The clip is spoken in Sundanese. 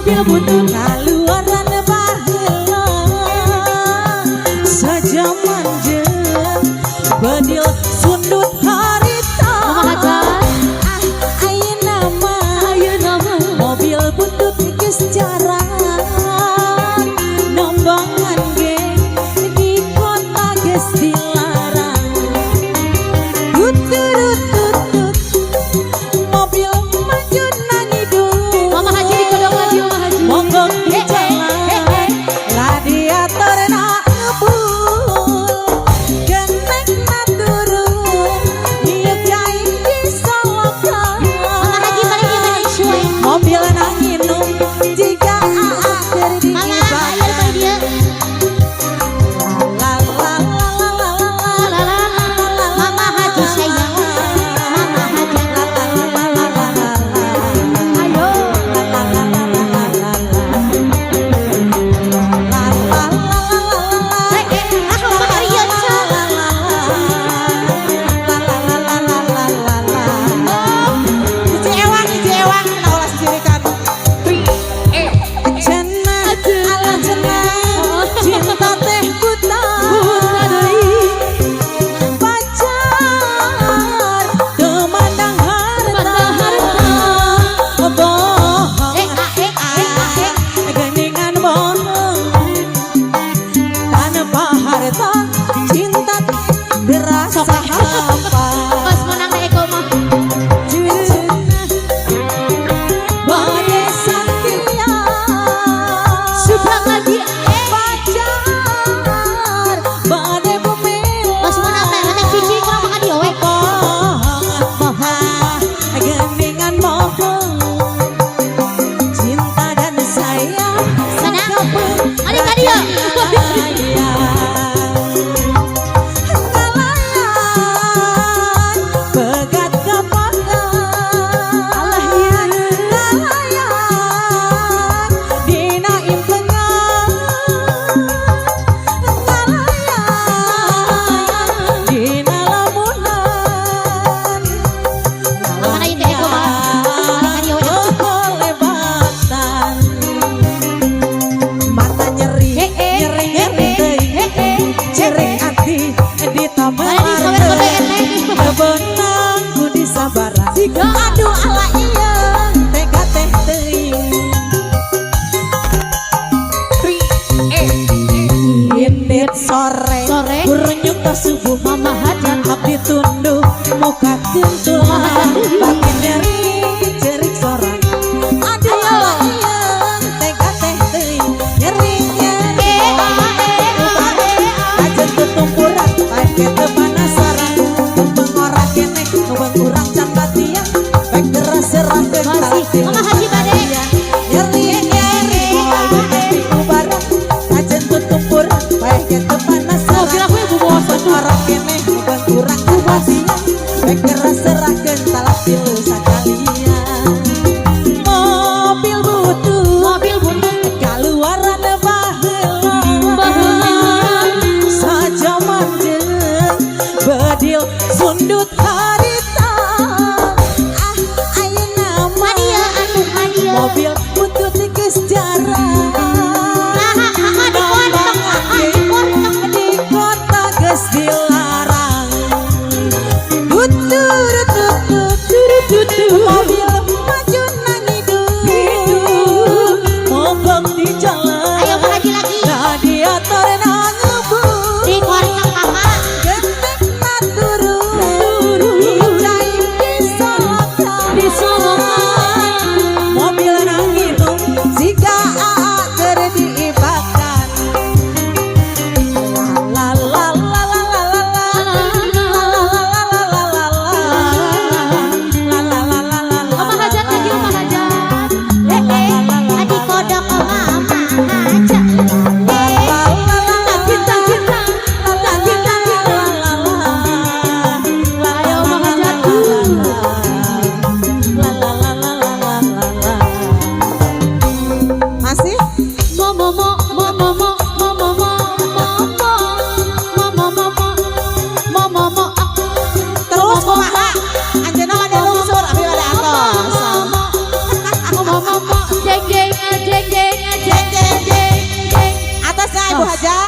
Mobil butut. Kaluaran baheula sajaman jeung bedil sundut harita. Mama Hajat. Ah, ayeuna mah Ayeuna mah mobil butut geus jarang, nombangan ge di kota geus dilarang. Tuturututut, mobil maju nangidul. Mama Haji dikodok lagi, Mama Haji. Mogok di Eh, eh, jalan, eh, eh. radiator na ngebul, genekna turun, ieu cai di solokan. Mama Haji balik dia balik suai. Mobil nginum jiga aa keur Mama, diibakan. ayo balik dia. La la la la la la. La la la la. Mama Haji sayang. Mama Haji. La la la la la la la. Ayo. La la la la la la la la. La la la la la la. Eh, eh, ah, Mama Haji La la la la la la la la la la la. Hiji ewang, hiji ewang, cenah ulah sisirikan. Cenah, ala cenah, cinta teh buta. Buta deui. Pacar teu mandang harta. Mandang harta. Bohong. Eh, ah, eh, eh, ah, eh. Geningan bohong. Tanpa harta cinta berasa Sok. Hampa. Pas menang deh Eko mah. Cenah bade satia. Sebelah lagi. Eh. Pacar bade bumil. Pas menang teh, teh cici kurang makan dia we. Bohong, geningan bohong. Cinta dan sayang Mana? sakapeung. Mari ka dieu. Ngalayan pegat kapakan. Allah ieu. Ngalayan dina impengan. Ngalayan dina lamunan. Mana ieu teh Eko mah? Mari ka dieu we. Oh, lebatan mata nyeri, Eh, eh, nyeri eh, nyeri eh, teuing. eh, eh. Cerik ati Mana di sawer kote teh. Bebenang ku disabaran. Siga. Aduh, ala iya, tega teh teuing. Indit sore. Sore. Kurenyuk tos subuh. Mama Hajat. Abdi tunduh muka tintulan. Batin nyeri cerik sorang. Aduh, Ayo. ala iya, tega teh teuing. Nyeri nyeri. Eh, ah, eh, ah, eh, ah. Kajen tetumpuran pae teu penasaran. Tumpeng ora keneh nubeung urang can batian. Pek deras serahkeun Masih. talak. Mama Haji bade. Nyeri nyeri moal beteh diubaran. Kajen tutumpuran pae teu penasaran. Mobil aku ibu bos Tumpeng ora keneh nubeung urang can batian. Pek deras serahkeun talak tilu sakalian. Mobil butut. Mobil butut. Kaluaran baheula. Baheula. Sajaman jeung bedil sundut harita. Ah, ayeuna mah Madia atuh madia. mobil butut geus jarang. Nah, ah, ah, di kortek, ah, ah, di kortek. Di kota geus dilarang. Tuturututut, mobil maju nangidul, mogok di jalan. Ayo Pak Haji lagi. Radiator na ngebul. Di kortek kakak. Gentekna turun, cai di solokan. Di solokan. Mobil nginum jiga aa keur diibakan. La la la la la la la. La la la la la la la. La la la la la la. Mama Hajat lagi, Mama Hajat. Eh, eh, adik kodok Mama Hajat. La la la la la. Kita kita La kita kita. la la la. Ayo Mama Hajat. La la la la la la la la. Masih? Mo mo mo mo mo mo mo mo mo mo mo mo mo mo mo mo mo. Terus kumaha? Anjeunna bade lungsur, abi bade atos. Mo mo mo mo, jeng jeng jeng. Ibu Haja.